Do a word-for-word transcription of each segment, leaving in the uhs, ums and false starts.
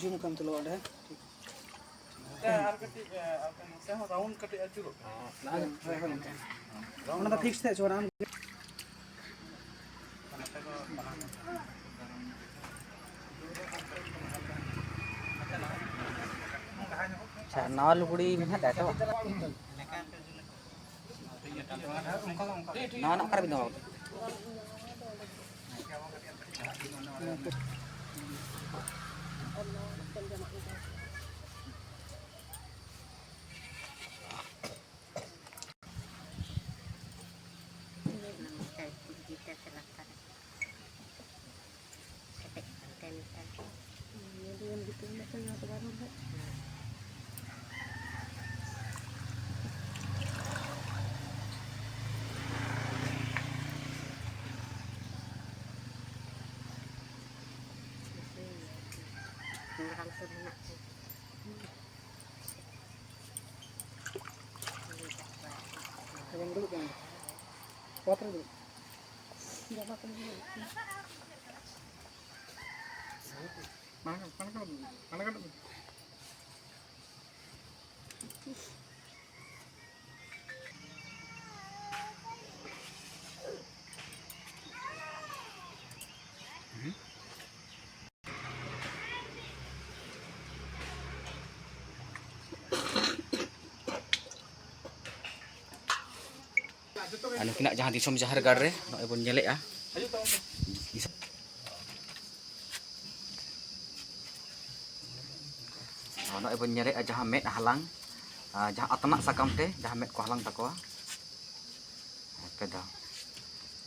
Zoom ᱠᱟᱱ ᱛᱩᱞᱟᱹᱣ ᱚᱸᱰᱮ᱾ ᱟᱨ ᱠᱟᱹᱴᱤᱡ, ᱟᱨ ᱱᱚᱛᱮ ᱦᱚᱸ ᱨᱟᱣᱩᱱᱰ ᱠᱟᱹᱴᱤᱡ ᱟᱹᱪᱩᱨᱚᱜ ᱠᱟᱱᱟ᱾ ᱦᱳᱭ, ᱦᱳᱭ, ᱜᱚᱢᱠᱮ᱾ ᱚᱱᱟ ᱫᱚ ᱯᱷᱤᱠᱥ ᱛᱟᱦᱮᱸ ᱦᱚᱪᱚ ᱟᱢ᱾ ᱟᱪᱪᱷᱟ, ᱱᱟᱣᱟ ᱞᱩᱜᱽᱲᱤ ᱢᱮᱱᱟᱜ ᱛᱟᱭᱟ ᱛᱚ? ᱱᱟᱣᱟ ᱱᱟᱜ ᱚᱠᱟᱨᱮ ᱵᱤᱱ ᱫᱚᱦᱚ ᱠᱟᱫᱟ? ᱢᱟᱨᱟᱝ ᱥᱩᱨ ᱢᱮᱱᱟᱜ ᱛᱮ᱾ ᱟᱵᱮᱱ ᱫᱩᱲᱩᱵ ᱵᱮᱱ᱾ ᱚᱛ ᱨᱮ ᱫᱩᱲᱩᱵ᱾ ᱡᱟᱢᱟ ᱠᱚ ᱢᱟᱲᱟᱝ, ᱢᱟᱲᱟᱝ, ᱢᱟᱲᱟᱝ, ᱢᱟᱲᱟᱝ᱾ ᱟᱨ ᱱᱩᱠᱤᱱᱟᱜ ᱡᱟᱦᱟᱸ ᱫᱤᱥᱚᱢ ᱡᱟᱦᱮᱨ ᱜᱟᱲ ᱨᱮ ᱱᱚᱜᱼᱚᱭ ᱵᱚᱱ ᱧᱮᱞᱮᱜᱼᱟ, ᱱᱚᱜᱼᱚᱭ ᱵᱚᱱ ᱧᱮᱞᱮᱜᱼᱟ ᱡᱟᱦᱟᱸ ᱢᱮᱫ ᱦᱟᱞᱟᱝ, ᱟᱨ ᱡᱟᱦᱟᱸ ᱟᱛᱱᱟᱜ ᱥᱟᱠᱟᱢ ᱛᱮ ᱡᱟᱦᱟᱸ ᱢᱮᱫ ᱠᱚ ᱦᱟᱞᱟᱝ ᱛᱟᱠᱚᱣᱟ᱾ ᱯᱮ ᱫᱷᱟᱣ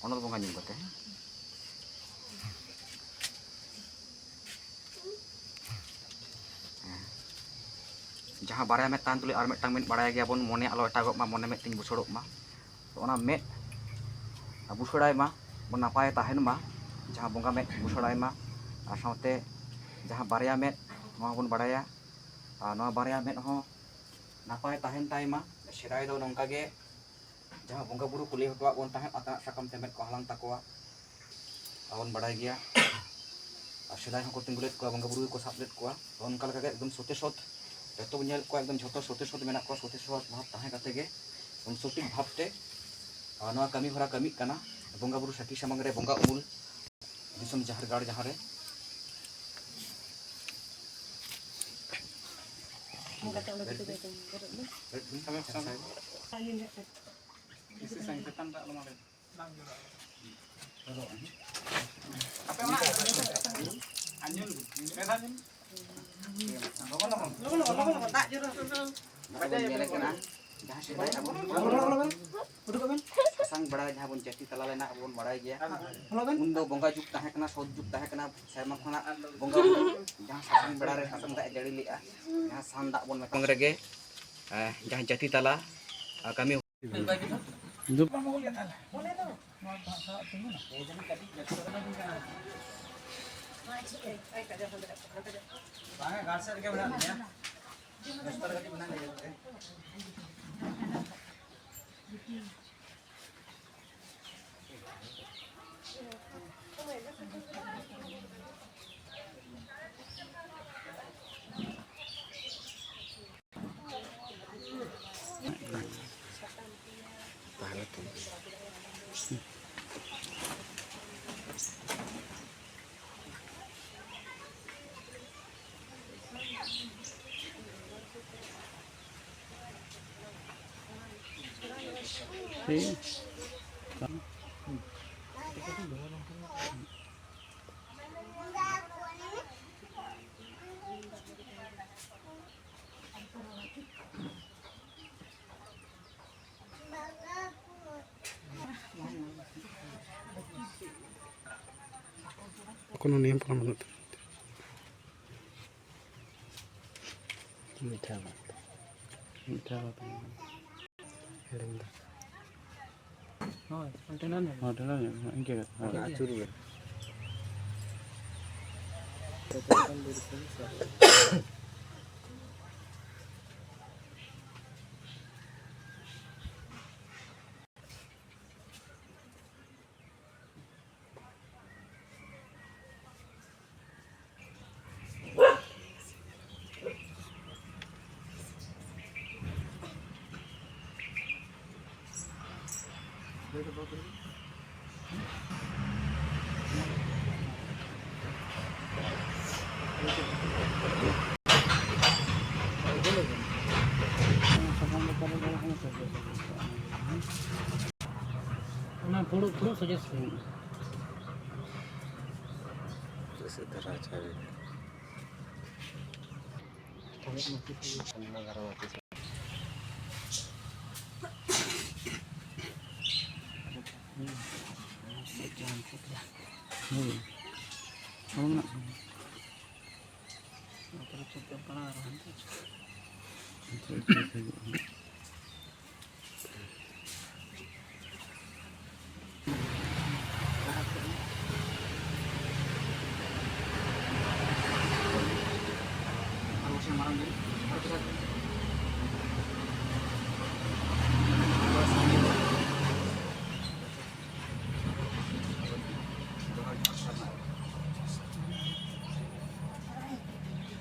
ᱚᱱᱚᱞ ᱵᱚᱸᱜᱟ ᱧᱩᱢ ᱠᱟᱛᱮ᱾ ᱡᱟᱦᱟᱸ ᱵᱟᱨᱭᱟ ᱢᱮᱫ ᱛᱟᱦᱮᱱ ᱛᱩᱞᱩᱡ ᱟᱨ ᱢᱤᱫᱴᱟᱝ ᱢᱮᱫ ᱵᱟᱲᱟᱭ ᱜᱮᱭᱟᱵᱚᱱ, ᱢᱚᱱᱮ ᱟᱞᱚ ᱮᱴᱟᱜᱚᱜ ᱢᱟ, ᱢᱚᱱᱮ ᱢᱮᱫ ᱛᱤᱧ ᱵᱩᱥᱟᱹᱲᱚᱜ ᱢᱟ᱾ ᱛᱚ ᱚᱱᱟ ᱢᱮᱫ ᱵᱩᱥᱟᱹᱲᱟᱭ ᱢᱟ, ᱵᱚᱱ ᱱᱟᱯᱟᱭ ᱛᱟᱦᱮᱱ ᱢᱟ, ᱡᱟᱦᱟᱸ ᱵᱚᱸᱜᱟ ᱢᱮᱫ ᱵᱩᱥᱟᱹᱲᱟᱭ ᱢᱟ᱾ ᱟᱨ ᱥᱟᱶᱛᱮ ᱡᱟᱦᱟᱸ ᱵᱟᱨᱭᱟ ᱢᱮᱫ, ᱱᱚᱣᱟ ᱦᱚᱸᱵᱚᱱ ᱵᱟᱲᱟᱭᱟ, ᱟᱨ ᱱᱚᱣᱟ ᱵᱟᱨᱭᱟ ᱢᱮᱫ ᱦᱚᱸ ᱱᱟᱯᱟᱭ ᱛᱟᱦᱮᱱ ᱛᱟᱭ ᱢᱟ᱾ ᱥᱮᱫᱟᱭ ᱫᱚ ᱱᱚᱝᱠᱟ ᱜᱮ ᱡᱟᱦᱟᱸ ᱵᱚᱸᱜᱟ ᱵᱩᱨᱩ ᱠᱚ ᱞᱟᱹᱭ ᱦᱚᱴᱚᱣᱟᱜ ᱵᱚᱱ ᱛᱟᱦᱮᱸᱫ, ᱟᱛᱱᱟᱜ ᱥᱟᱠᱟᱢ ᱛᱮ ᱢᱮᱫ ᱠᱚ ᱦᱟᱞᱟᱝ ᱛᱟᱠᱚᱣᱟ, ᱟᱵᱚᱱ ᱵᱟᱲᱟᱭ ᱜᱮᱭᱟ᱾ ᱟᱨ ᱥᱮᱫᱟᱭ ᱦᱚᱸᱠᱚ ᱛᱤᱸᱜᱩ ᱞᱮᱫ ᱠᱚᱣᱟ, ᱵᱚᱸᱜᱟ ᱵᱩᱨᱩ ᱜᱮᱠᱚ ᱥᱟᱵ ᱞᱮᱫ ᱠᱚᱣᱟ᱾ ᱛᱚ, ᱚᱱᱠᱟ ᱞᱮᱠᱟ ᱜᱮ ᱮᱠᱫᱚᱢ ᱥᱚᱛᱮ ᱥᱚᱛ, ᱡᱚᱛᱚ ᱵᱚᱱ ᱧᱮᱞᱮᱫ ᱠᱚᱣᱟ, ᱮᱠᱫᱚᱢ ᱡᱷᱚᱛᱚ ᱥᱚᱛᱮ ᱥᱚᱛ ᱢᱮᱱᱟᱜ ᱠᱚᱣᱟ᱾ ᱥᱚᱛᱮ ᱥᱚᱛ ᱵᱷᱟᱵᱽ ᱛᱟᱦᱮᱸ ᱠᱟᱛᱮ ᱜᱮ ᱩᱱ ᱥᱚᱴᱷᱤᱠ ᱵᱷᱟᱵᱽ ᱛᱮ, ᱟᱨ ᱱᱚᱣᱟ ᱠᱟᱹᱢᱤ ᱦᱚᱨᱟ ᱠᱟᱹᱢᱤᱜ ᱠᱟᱱᱟ᱾ ᱵᱚᱸᱜᱟ ᱵᱩᱨᱩ ᱥᱟᱹᱠᱷᱤ ᱥᱟᱢᱟᱝ ᱨᱮ ᱵᱚᱸᱜᱟ ᱩᱢᱩᱞ, ᱫᱤᱥᱚᱢ ᱡᱟᱦᱮᱨ ᱜᱟᱲ ᱡᱟᱦᱟᱸ ᱨᱮ ᱟᱯᱮ ᱚᱱᱟ ᱟᱸᱡᱚᱢ ᱞᱚᱜᱚᱱ, ᱞᱚᱜᱚᱱ, ᱞᱚᱜᱚᱱ, ᱞᱚᱜᱚᱱ, ᱫᱟᱜ ᱡᱚᱨᱚ᱾ ᱱᱚᱜᱼᱚᱭ ᱵᱚᱱ ᱧᱮᱞᱮ ᱠᱟᱱᱟ, ᱡᱟᱦᱟᱸ ᱥᱮᱫᱟᱭ ᱟᱵᱚ ᱥᱟᱥᱟᱝ ᱵᱮᱲᱟ ᱨᱮ ᱡᱟᱦᱟᱸ ᱵᱚᱱ ᱪᱟᱹᱴᱤ ᱛᱟᱞᱟ ᱞᱮᱱᱟ, ᱟᱵᱚ ᱵᱚᱱ ᱵᱟᱲᱟᱭ ᱜᱮᱭᱟ᱾ ᱩᱱ ᱫᱚ ᱵᱚᱸᱜᱟ ᱡᱩᱜᱽ ᱛᱟᱦᱮᱸ ᱠᱟᱱᱟ, ᱥᱚᱛ ᱡᱩᱜᱽ ᱛᱟᱦᱮᱸ ᱠᱟᱱᱟ᱾ ᱥᱮᱨᱢᱟ ᱠᱷᱚᱱᱟᱜ ᱵᱚᱸᱜᱟ ᱵᱩᱨᱩ ᱡᱟᱦᱟᱸ ᱥᱟᱥᱟᱝ ᱵᱮᱲᱟ ᱨᱮ ᱥᱟᱥᱟᱝ ᱫᱟᱜ ᱮ ᱡᱟᱹᱲᱤ ᱞᱮᱜᱼᱟ, ᱡᱟᱦᱟᱸ ᱥᱟᱱ ᱫᱟᱜ ᱵᱚᱱ ᱢᱮᱛᱟᱜ ᱨᱮᱜᱮ, ᱮ, ᱡᱟᱦᱟᱸ ᱪᱟᱹᱴᱤ ᱛᱟᱞᱟ, ᱟ, ᱠᱟᱹᱢᱤ ᱴᱷᱤᱠ᱾ ᱠᱳᱱᱳ ᱱᱤᱭᱚᱢ ᱠᱟᱱᱩᱱ ᱵᱟᱹᱱᱩᱜ ᱛᱟᱵᱚᱱᱟ᱾ ᱢᱤᱫ ᱫᱷᱟᱣ ᱵᱟᱝ᱾ ᱢᱤᱫ ᱫᱷᱟᱣ ᱵᱟᱝ᱾ ᱦᱤᱲᱤᱧ ᱫᱟ᱾ ᱦᱳᱭ, ᱚᱱᱛᱮᱱᱟᱜ ᱧᱮᱞ ᱢᱮ᱾ ᱦᱳᱭ, ᱚᱱᱛᱮᱱᱟᱜ ᱧᱮᱞ ᱢᱮ᱾ ᱤᱱᱠᱟᱹ ᱠᱟᱛᱮ᱾ ᱦᱳᱭ, ᱟᱹᱪᱩᱨ ᱜᱮ᱾ ᱚᱱᱟ ᱯᱷᱩᱲᱩᱜ, ᱯᱷᱩᱲᱩᱜ ᱥᱚᱡᱷᱮ ᱥᱮᱫ᱾ ᱡᱮᱥᱮ ᱫᱷᱟᱨᱟ ᱪᱟᱵᱤ᱾ ᱦᱩᱸ᱾ ᱦᱩᱸ᱾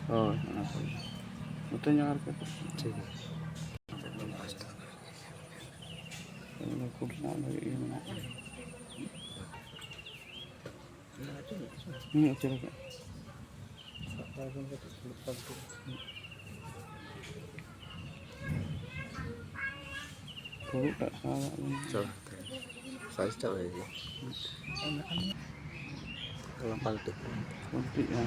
ᱦᱳᱭ, ᱚᱱᱟ ᱠᱚ᱾ ᱱᱚᱛᱮ ᱧᱚᱜ ᱟᱨᱠᱤ᱾ ᱴᱷᱤᱠ ᱜᱮᱭᱟ᱾ ᱠᱩᱰᱤ ᱨᱮᱱᱟᱜ ᱵᱷᱟᱜᱮ ᱤᱭᱟᱹ ᱢᱮᱱᱟᱜᱼᱟ᱾ ᱦᱩᱸ, ᱪᱮᱫ ᱞᱮᱠᱟ? ᱯᱷᱩᱲᱩᱜ ᱴᱟᱜ ᱥᱟᱶ ᱫᱟᱜ ᱞᱮᱱ᱾ ᱪᱚᱞᱚ, ᱥᱟᱭᱤᱡᱽ ᱴᱟᱜ ᱵᱷᱟᱜᱮ ᱜᱮᱭᱟ᱾ ᱚᱱᱟ ᱯᱟᱞᱴᱤ᱾ ᱯᱟᱞᱴᱤᱜᱼᱟ᱾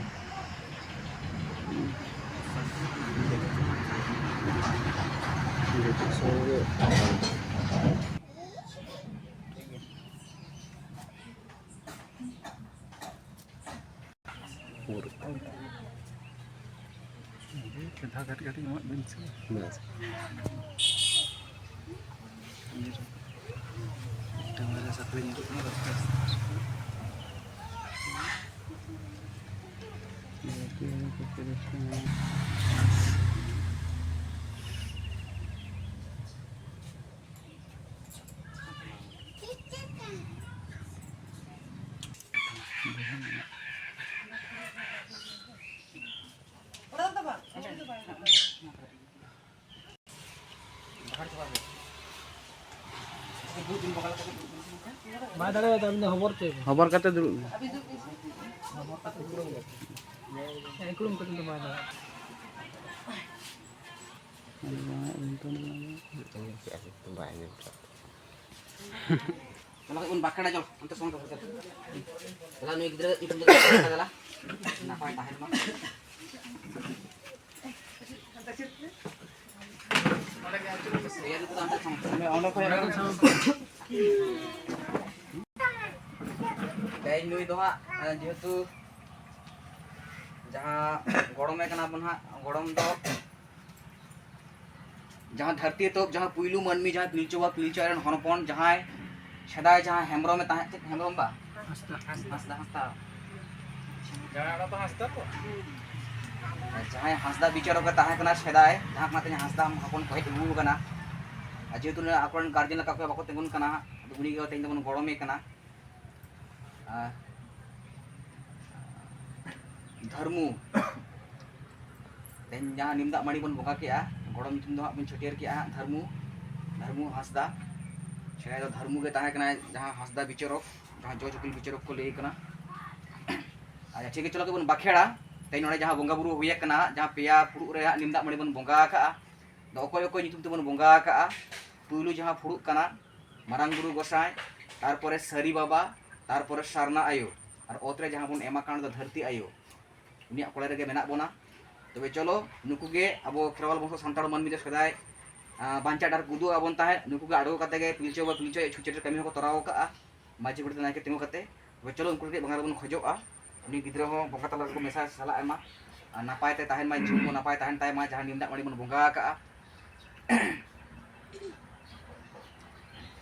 ᱡᱚᱛᱚ ᱥᱚᱸᱜᱮ ᱯᱟᱞᱴᱤ᱾ ᱯᱩᱨᱟᱹ᱾ ᱠᱟᱹᱴᱤᱡ ᱠᱟᱹᱴᱤᱡ ᱮᱢᱟᱜ ᱵᱤᱱ ᱥᱮ᱾ ᱵᱮᱥ᱾ ᱢᱤᱫᱴᱟᱝ ᱵᱟᱨᱭᱟ ᱥᱟᱠᱲᱤ ᱧᱩᱨᱩᱜ ᱠᱟᱱᱟ, ᱵᱟᱥ, ᱵᱟᱥ᱾ ᱵᱟᱭ ᱫᱟᱲᱮᱭᱟᱫᱟ, ᱟᱹᱵᱤᱱ ᱫᱚ ᱦᱚᱵᱚᱨ ᱦᱚᱪᱚᱭ ᱵᱤᱱ᱾ ᱦᱚᱵᱚᱨ ᱠᱟᱛᱮ ᱫᱩᱲᱩᱵ ᱢᱮ᱾ ᱦᱮᱸ, ᱤᱠᱲᱩᱢ ᱠᱟᱛᱮ ᱫᱚ ᱵᱟᱭ ᱫᱟᱲᱮᱭᱟᱜᱼᱟ᱾ ᱵᱟᱭ ᱟᱸᱡᱚᱢ ᱠᱮᱫᱟ᱾ ᱪᱟᱞᱟᱜ ᱵᱚᱱ ᱵᱟᱠᱷᱮᱲᱟ, ᱪᱚᱞ, ᱚᱱᱛᱮ ᱥᱚᱸᱜᱮ ᱛᱮ ᱪᱟᱞᱟᱜ᱾ ᱪᱟᱞᱟᱜ, ᱱᱩᱭ ᱜᱤᱫᱽᱨᱟᱹ ᱧᱩᱛᱩᱢ ᱫᱚ ᱪᱮᱫ ᱠᱟᱱᱟ? ᱱᱟᱯᱟᱭ ᱛᱟᱦᱮᱱ ᱢᱟ᱾ ᱚᱸᱰᱮ ᱠᱷᱚᱱ ᱛᱮᱦᱮᱧ ᱱᱩᱭ ᱫᱚ ᱦᱟᱸᱜ, ᱡᱮᱦᱮᱛᱩ ᱡᱟᱦᱟᱸ ᱜᱚᱲᱚᱢᱮ ᱠᱟᱱᱟ ᱵᱚᱱ ᱦᱟᱸᱜ, ᱜᱚᱲᱚᱢ ᱫᱚ ᱡᱟᱦᱟᱸ ᱫᱷᱟᱹᱨᱛᱤ ᱮᱛᱚᱦᱚᱵ, ᱡᱟᱦᱟᱸ ᱯᱩᱭᱞᱩ ᱢᱟᱹᱱᱢᱤ, ᱡᱟᱦᱟᱸᱭ ᱯᱤᱞᱪᱩ ᱵᱟ ᱯᱤᱞᱪᱩ ᱟᱡ ᱨᱮᱱ ᱦᱚᱱ ᱦᱚᱯᱚᱱ, ᱡᱟᱦᱟᱸᱭ ᱥᱮᱫᱟᱭ ᱡᱟᱦᱟᱸ ᱦᱮᱢᱵᱨᱚᱢᱮ ᱛᱟᱦᱮᱸ, ᱪᱮᱫ ᱦᱮᱢᱵᱨᱚᱢ ᱵᱟ? ᱦᱟᱸᱥᱫᱟ, ᱦᱟᱸᱥᱫᱟ᱾ ᱦᱟᱸᱥᱫᱟ, ᱦᱟᱸᱥᱫᱟ᱾ ᱡᱟᱦᱟᱸᱭ ᱚᱱᱟ ᱫᱚ ᱦᱟᱸᱥᱫᱟ ᱛᱚ? ᱡᱟᱦᱟᱸᱭ ᱦᱟᱸᱥᱫᱟ ᱵᱤᱪᱟᱨᱚᱠ ᱮ ᱛᱟᱦᱮᱸ ᱠᱟᱱᱟ ᱥᱮᱫᱟᱭ, ᱡᱟᱦᱟᱸ ᱠᱷᱚᱱᱟᱜ ᱛᱮᱦᱮᱧ ᱦᱟᱸᱥᱫᱟ ᱦᱚᱯᱚᱱ ᱠᱚ ᱦᱮᱡ ᱟᱹᱜᱩ ᱟᱠᱟᱱᱟ᱾ ᱟᱨ ᱡᱮᱦᱮᱛᱩ ᱟᱠᱚᱨᱮᱱ ᱜᱟᱨᱡᱮᱱ ᱞᱮᱠᱟ ᱠᱚ ᱵᱟᱠᱚ ᱛᱤᱸᱜᱩᱱ ᱠᱟᱱᱟ, ᱟᱫᱚ ᱩᱱᱤ ᱜᱮ ᱛᱮᱦᱮᱧ ᱫᱚᱵᱚᱱ ᱜᱚᱲᱚᱢᱮ ᱠᱟᱱᱟ᱾ ᱟᱨ ᱫᱷᱟᱹᱨᱢᱩ, ᱛᱮᱦᱮᱧ ᱡᱟᱦᱟᱸ ᱱᱤᱢ ᱫᱟᱜ ᱢᱟᱹᱲᱤ ᱵᱚᱱ ᱵᱚᱸᱜᱟ ᱠᱮᱜᱼᱟ, ᱜᱚᱲᱚᱢ ᱧᱩᱛᱩᱢ ᱫᱚ ᱦᱟᱸᱜ ᱵᱚᱱ ᱪᱷᱟᱹᱴᱭᱟᱹᱨ ᱠᱮᱜᱼᱟ ᱦᱟᱸᱜ ᱫᱷᱟᱹᱨᱢᱩ, ᱫᱷᱟᱹᱨᱢᱩ ᱦᱟᱸᱥᱫᱟ᱾ ᱥᱮᱫᱟᱭ ᱫᱚ ᱫᱷᱟᱹᱨᱢᱩ ᱜᱮ ᱛᱟᱦᱮᱸ ᱠᱟᱱᱟᱭ, ᱡᱟᱦᱟᱸ ᱦᱟᱸᱥᱫᱟ ᱵᱤᱪᱟᱹᱨᱚᱠ, ᱡᱟᱦᱟᱸ ᱡᱚᱡᱽ ᱩᱠᱤᱞ ᱵᱤᱪᱟᱹᱨᱚᱠ ᱠᱚ ᱞᱟᱹᱭ ᱠᱟᱱᱟ᱾ ᱟᱪᱪᱷᱟ, ᱴᱷᱤᱠ ᱜᱮᱭᱟ, ᱪᱚᱞᱚ ᱜᱮᱵᱚᱱ ᱵᱟᱠᱷᱮᱲᱟ᱾ ᱛᱮᱦᱮᱧ ᱱᱚᱰᱮ ᱡᱟᱦᱟᱸ ᱵᱚᱸᱜᱟ ᱵᱩᱨᱩ ᱦᱩᱭ ᱟᱠᱟᱱᱟ, ᱡᱟᱦᱟᱸ ᱯᱮᱭᱟ ᱯᱷᱩᱲᱩᱜ ᱨᱮ ᱦᱟᱸᱜ ᱱᱤᱢ ᱫᱟᱜ ᱢᱟᱹᱲᱤ ᱵᱚᱱ ᱵᱚᱸᱜᱟ ᱟᱠᱟᱜᱼᱟ, ᱫᱚ ᱚᱠᱚᱭ ᱚᱠᱚᱭ ᱧᱩᱛᱩᱢ ᱛᱮᱵᱚᱱ ᱵᱚᱸᱜᱟ ᱟᱠᱟᱜᱼᱟ? ᱯᱩᱭᱞᱩ ᱡᱟᱦᱟᱸ ᱯᱷᱩᱲᱩᱜ ᱠᱟᱱᱟ, ᱢᱟᱨᱟᱝ ᱵᱩᱨᱩ ᱜᱚᱸᱥᱟᱭ, ᱛᱟᱨᱯᱚᱨᱮ ᱥᱟᱹᱨᱤ ᱵᱟᱵᱟ, ᱛᱟᱨᱯᱚᱨᱮ ᱥᱟᱨᱱᱟ ᱟᱭᱳ, ᱟᱨ ᱚᱛ ᱨᱮ ᱡᱟᱦᱟᱸ ᱵᱚᱱ ᱮᱢᱟ ᱠᱟᱱ ᱫᱚ ᱫᱷᱟᱹᱨᱛᱤ ᱟᱭᱳ, ᱩᱱᱤᱭᱟᱜ ᱠᱚᱲᱟ ᱨᱮᱜᱮ ᱢᱮᱱᱟᱜ ᱵᱚᱱᱟ᱾ ᱛᱚᱵᱮ ᱪᱚᱞᱚ, ᱱᱩᱠᱩ ᱜᱮ ᱟᱵᱚ ᱠᱷᱮᱨᱣᱟᱞ ᱵᱚᱝᱥᱚ ᱥᱟᱱᱛᱟᱲ ᱢᱟᱹᱱᱢᱤ ᱫᱚ ᱥᱮᱫᱟᱭ, ᱟᱸ, ᱵᱟᱧᱪᱟᱣ ᱰᱟᱦᱟᱨ ᱠᱚ ᱩᱫᱩᱜ ᱟᱵᱚᱱ ᱛᱟᱦᱮᱸᱫ᱾ ᱱᱩᱠᱩ ᱜᱮ ᱟᱬᱜᱚ ᱠᱟᱛᱮ ᱜᱮ ᱯᱤᱞᱪᱩ ᱵᱟᱵᱟ ᱯᱤᱞᱪᱩ ᱟᱭᱳ ᱪᱷᱩᱸᱛ ᱪᱷᱟᱹᱴᱭᱟᱹᱨ ᱠᱟᱹᱢᱤ ᱦᱚᱸᱠᱚ ᱛᱚᱨᱟᱣ ᱟᱠᱟᱫᱼᱟ, ᱢᱟᱹᱡᱷᱤ ᱜᱚᱰᱮᱛ ᱱᱟᱭᱠᱮ ᱛᱤᱸᱜᱩ ᱠᱟᱛᱮ᱾ ᱛᱚᱵᱮ ᱪᱚᱞᱚ, ᱩᱱᱠᱩ ᱴᱷᱮᱱ ᱵᱚᱸᱜᱟ ᱵᱚᱱ ᱠᱷᱚᱡᱚᱜᱼᱟ, ᱩᱱᱤ ᱜᱤᱫᱽᱨᱟᱹ ᱦᱚᱸ ᱵᱚᱸᱜᱟ ᱛᱟᱞᱟ ᱨᱮᱠᱚ ᱢᱮᱥᱟ ᱥᱟᱞᱟᱜ ᱢᱟ, ᱟᱨ ᱱᱟᱯᱟᱭ ᱛᱮ ᱛᱟᱦᱮᱱ ᱢᱟᱭ, ᱡᱤᱣᱤ ᱠᱚ ᱱᱟᱯᱟᱭ ᱛᱟᱦᱮᱱ ᱛᱟᱭ ᱢᱟ, ᱡᱟᱦᱟᱸ ᱱᱤᱢ ᱫᱟᱜ ᱢᱟᱹᱲᱤ ᱵᱚᱱ ᱵᱚᱸᱜᱟ ᱟᱠᱟᱜᱼᱟ᱾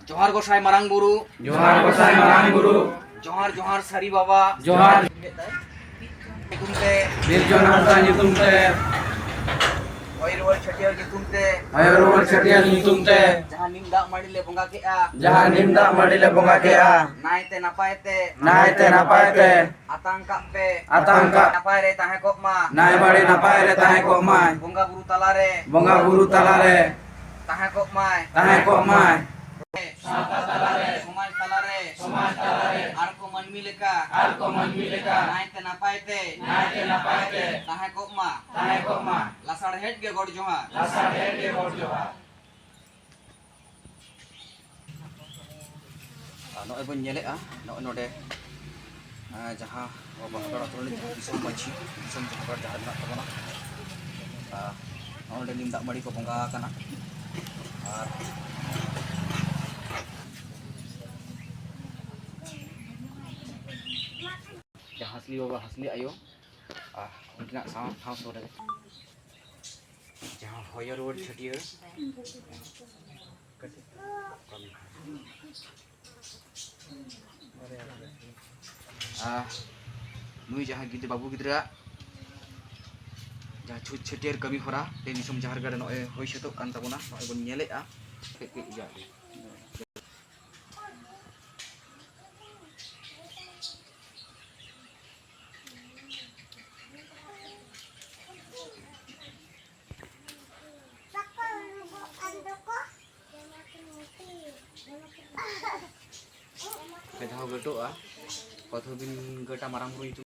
ᱡᱚᱦᱟᱨ ᱜᱚᱸᱥᱟᱭ ᱢᱟᱨᱟᱝ ᱵᱩᱨᱩ᱾ ᱡᱚᱦᱟᱨ ᱜᱚᱸᱥᱟᱭ ᱢᱟᱨᱟᱝ ᱵᱩᱨᱩ᱾ ᱡᱚᱦᱟᱨ, ᱡᱚᱦᱟᱨ ᱥᱟᱹᱨᱤ ᱵᱟᱵᱟ᱾ ᱡᱚᱦᱟᱨ᱾ ᱧᱩᱛᱩᱢ ᱛᱮ᱾ ᱵᱤᱨ ᱪᱚᱱ ᱦᱟᱸᱥᱫᱟ ᱧᱩᱛᱩᱢ ᱛᱮ᱾ ᱦᱚᱭ ᱨᱩᱣᱟᱹᱲ ᱪᱷᱟᱹᱴᱭᱟᱹᱨ ᱧᱩᱛᱩᱢ ᱛᱮ᱾ ᱦᱚᱭ ᱨᱩᱣᱟᱹᱲ ᱪᱷᱟᱹᱴᱭᱟᱹᱨ ᱧᱩᱛᱩᱢ ᱛᱮ᱾ ᱡᱟᱦᱟᱸ ᱱᱤᱢ ᱫᱟᱜ ᱢᱟᱹᱲᱤ ᱞᱮ ᱵᱚᱸᱜᱟ ᱠᱮᱜᱼᱟ᱾ ᱡᱟᱦᱟᱸ ᱱᱤᱢ ᱫᱟᱜ ᱢᱟᱹᱲᱤ ᱞᱮ ᱵᱚᱸᱜᱟ ᱠᱮᱜᱼᱟ᱾ ᱱᱟᱭᱛᱮ ᱱᱟᱯᱟᱭ ᱛᱮ᱾ ᱱᱟᱭᱛᱮ ᱱᱟᱯᱟᱭ ᱛᱮ᱾ ᱟᱛᱟᱝ ᱠᱟᱜ ᱯᱮ᱾ ᱟᱛᱟᱝ ᱠᱟᱜ᱾ ᱱᱟᱯᱟᱭ ᱨᱮ ᱛᱟᱦᱮᱸ ᱠᱚᱜ ᱢᱟ᱾ ᱱᱟᱭ ᱵᱟᱹᱲᱤ ᱱᱟᱯᱟᱭ ᱨᱮ ᱛᱟᱦᱮᱸ ᱠᱚᱜ ᱢᱟᱭ᱾ ᱵᱚᱸᱜᱟ ᱵᱩᱨᱩ ᱛᱟᱞᱟᱨᱮ᱾ ᱵᱚᱸᱜᱟ ᱵᱩᱨᱩ ᱛᱟᱞᱟᱨᱮ᱾ ᱛᱟᱦᱮᱸ ᱠᱚᱜ ᱢᱟᱭ᱾ ᱛᱟᱦᱮᱸ ᱠᱚᱜ ᱢᱟᱭ᱾ ᱥᱟᱶᱛᱟ ᱞᱮᱠᱟ ᱟᱨ ᱠᱚ ᱢᱟᱹᱱᱢᱤ ᱞᱮᱠᱟ ᱱᱟᱭᱛᱮ ᱱᱟᱯᱟᱭ ᱛᱮ ᱱᱟᱭᱛᱮ ᱱᱟᱯᱟᱭ ᱛᱮ ᱛᱟᱦᱮᱸ ᱠᱚᱜ ᱢᱟ᱾ ᱛᱟᱦᱮᱸ ᱠᱚᱜ ᱢᱟ᱾ ᱞᱟᱥᱟᱲᱦᱮᱫ ᱜᱮ ᱜᱚᱰ ᱡᱚᱦᱟᱨ᱾ ᱞᱟᱥᱟᱲᱦᱮᱫ ᱜᱮ ᱜᱚᱰ ᱡᱚᱦᱟᱨ᱾ ᱟᱨ ᱱᱚᱜᱼᱚᱭ ᱵᱚᱱ ᱧᱮᱞᱮᱫᱼᱟ, ᱱᱚᱜᱼᱚᱭ ᱱᱚᱰᱮ, ᱟᱸ, ᱡᱟᱦᱟᱸ ᱵᱟᱦᱟᱜᱟᱲ ᱟᱛᱳ ᱨᱤᱱᱤᱡ ᱡᱟᱦᱟᱸ ᱫᱤᱥᱚᱢ ᱢᱟᱹᱡᱷᱤ, ᱫᱤᱥᱚᱢ ᱡᱟᱦᱮᱨ ᱜᱟᱲ ᱡᱟᱦᱟᱸ ᱢᱮᱱᱟᱜ ᱛᱟᱵᱚᱱᱟ, ᱟᱨ ᱱᱚᱜᱼᱚᱭ ᱱᱚᱰᱮ ᱱᱤᱢ ᱫᱟᱜ ᱢᱟᱹᱲᱤ ᱠᱚ ᱵᱚᱸᱜᱟ ᱟᱠᱟᱱᱟ᱾ ᱟᱨ ᱡᱟᱦᱟᱸ ᱦᱟᱸᱥᱞᱤ ᱵᱟᱵᱟ, ᱦᱟᱸᱥᱞᱤ ᱟᱭᱳ, ᱟᱨ ᱩᱱᱠᱤᱱᱟᱜ ᱥᱟᱶ, ᱴᱷᱟᱶ ᱥᱩᱨ ᱨᱮ ᱡᱟᱦᱟᱸ ᱦᱚᱭᱚ ᱨᱩᱣᱟᱹᱲ ᱪᱷᱟᱹᱴᱭᱟᱹᱨ᱾ ᱟᱨ ᱱᱩᱭ ᱡᱟᱦᱟᱸ ᱜᱤᱫᱽᱨᱟᱹ, ᱵᱟᱹᱵᱩ ᱜᱤᱫᱽᱨᱟᱹᱣᱟᱜ ᱡᱟᱦᱟᱸ ᱪᱷᱩᱛ ᱪᱷᱟᱹᱴᱭᱟᱹᱨ ᱠᱟᱹᱢᱤ ᱦᱚᱨᱟ ᱛᱮ ᱫᱤᱥᱚᱢ ᱡᱟᱦᱮᱨ ᱜᱟᱲ ᱨᱮ ᱱᱚᱜᱼᱚᱭ ᱦᱩᱭ ᱥᱟᱹᱛᱚᱜ ᱠᱟᱱ ᱛᱟᱵᱚᱱᱟ, ᱱᱚᱜᱼᱚᱭ ᱵᱚᱱ ᱧᱮᱞᱮᱫᱼᱟ᱾ ᱠᱟᱹᱡ ᱠᱟᱹᱡ ᱤᱭᱟᱹ ᱟᱜ ᱜᱮ᱾ ᱯᱮ ᱫᱷᱟᱣ ᱜᱟᱹᱴᱚᱜᱼᱟ᱾ ᱠᱚᱛᱚ ᱫᱤᱱ ᱜᱟᱹᱴᱟ ᱢᱟᱨᱟᱝ ᱵᱩᱨᱩ ᱧᱩᱛᱩᱢ᱾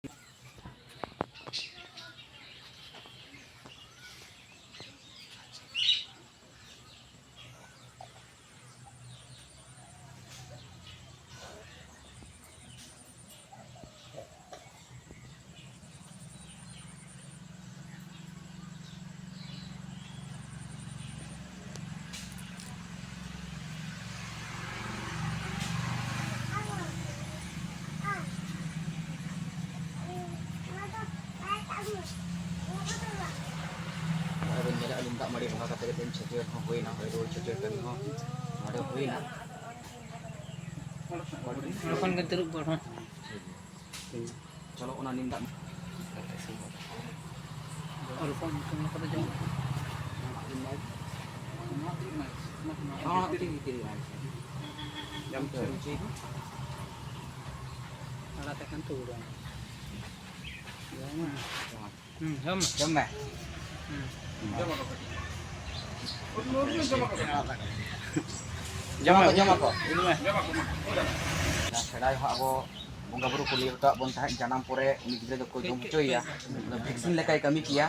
ᱱᱚᱜᱼᱚᱭ ᱵᱚᱱ ᱧᱮᱞᱮᱫᱼᱟ, ᱱᱤᱢ ᱫᱟᱜ ᱢᱟᱹᱲᱤ ᱵᱚᱸᱜᱟ ᱠᱟᱛᱮ ᱜᱮ ᱛᱮᱦᱮᱧ ᱪᱷᱟᱹᱴᱭᱟᱹᱨ ᱦᱚᱸ ᱦᱩᱭᱱᱟ, ᱦᱚᱭ ᱨᱩᱣᱟᱹᱲ ᱪᱷᱟᱹᱴᱭᱟᱹᱨ ᱠᱟᱹᱢᱤ ᱦᱚᱸ ᱱᱚᱰᱮ ᱦᱩᱭᱱᱟ᱾ ᱦᱚᱯᱚᱱ ᱜᱮ ᱛᱟᱹᱨᱩᱵ ᱜᱚᱲ ᱦᱚᱸ᱾ ᱪᱚᱞᱚ, ᱚᱱᱟ ᱱᱤᱢ ᱫᱟᱜ ᱚᱞᱯᱚ ᱧᱩᱛᱩᱢ ᱠᱟᱛᱮ ᱡᱚᱢ᱾ ᱦᱚᱸ, ᱦᱚᱸ, ᱛᱤᱨᱤ, ᱛᱤᱨᱤ, ᱟᱪᱪᱷᱟ᱾ ᱡᱚᱢ ᱦᱚᱪᱚ᱾ ᱟᱲᱟᱜ ᱛᱮᱠᱷᱟᱱ ᱛᱩᱲᱟ᱾ ᱡᱚᱢ ᱢᱮ᱾ ᱦᱩᱸ, ᱡᱚᱢ ᱢᱮ᱾ ᱡᱚᱢ ᱢᱮ᱾ ᱦᱩᱸ᱾ ᱡᱚᱢ ᱟᱠᱚ, ᱡᱚᱢ ᱟᱠᱚ᱾ ᱡᱚᱢ ᱟᱠᱚ, ᱡᱚᱢ ᱟᱠᱚ᱾ ᱡᱚᱢ ᱢᱮ᱾ ᱥᱮᱫᱟᱭ ᱦᱚᱸ ᱟᱵᱚ ᱵᱚᱸᱜᱟ ᱵᱩᱨᱩ ᱠᱚ ᱞᱟᱹᱭ ᱦᱚᱴᱚᱣᱟᱜ ᱵᱚᱱ ᱛᱟᱦᱮᱸᱫ, ᱡᱟᱱᱟᱢ ᱯᱚᱨᱮ ᱩᱱᱤ ᱜᱤᱫᱽᱨᱟᱹ ᱫᱚᱠᱚ ᱡᱚᱢ ᱦᱚᱪᱚᱭᱮᱭᱟ᱾ ᱵᱷᱮᱠᱥᱤᱱ ᱞᱮᱠᱟᱭ ᱠᱟᱹᱢᱤ ᱠᱮᱭᱟ᱾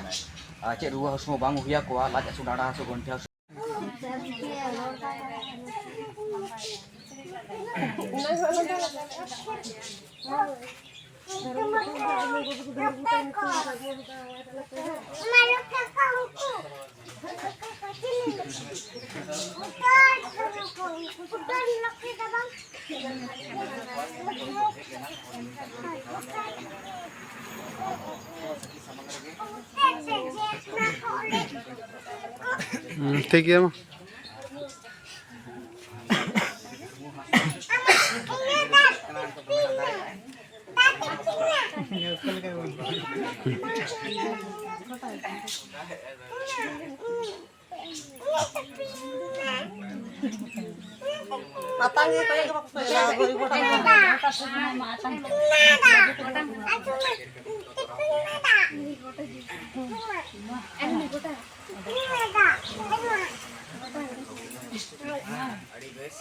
ᱟᱨ ᱪᱮᱫ ᱨᱩᱣᱟᱹ ᱦᱟᱹᱥᱩ ᱦᱚᱸ ᱵᱟᱝ ᱦᱩᱭ ᱟᱠᱚᱣᱟ, ᱞᱟᱡ ᱦᱟᱹᱥᱩ, ᱰᱟᱸᱰᱟ ᱦᱟᱹᱥᱩ, ᱜᱚᱱᱴᱷᱮ ᱦᱟᱹᱥᱩ᱾ ᱦᱩᱸ, ᱴᱷᱤᱠ ᱜᱮᱭᱟ ᱢᱟ᱾ ᱟᱛᱟᱝ ᱜᱮ ᱠᱚᱭᱚᱜ ᱜᱮ ᱵᱟᱠᱚ ᱠᱚᱭᱚᱜ ᱫᱟ᱾ ᱟᱹᱰᱤ ᱵᱮᱥ᱾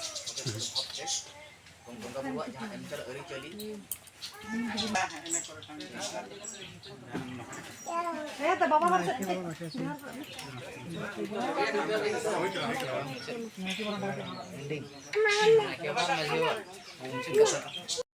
ᱵᱚᱸᱜᱟ ᱵᱩᱨᱩᱣᱟᱜ ᱡᱟᱦᱟᱸ ᱮᱢ ᱪᱟᱞ ᱟᱹᱨᱤᱪᱟᱹᱞᱤ᱾ ᱦᱮᱸ ᱛᱚ, ᱵᱟᱵᱟ ᱦᱚᱲ ᱥᱮᱫ ᱛᱮ᱾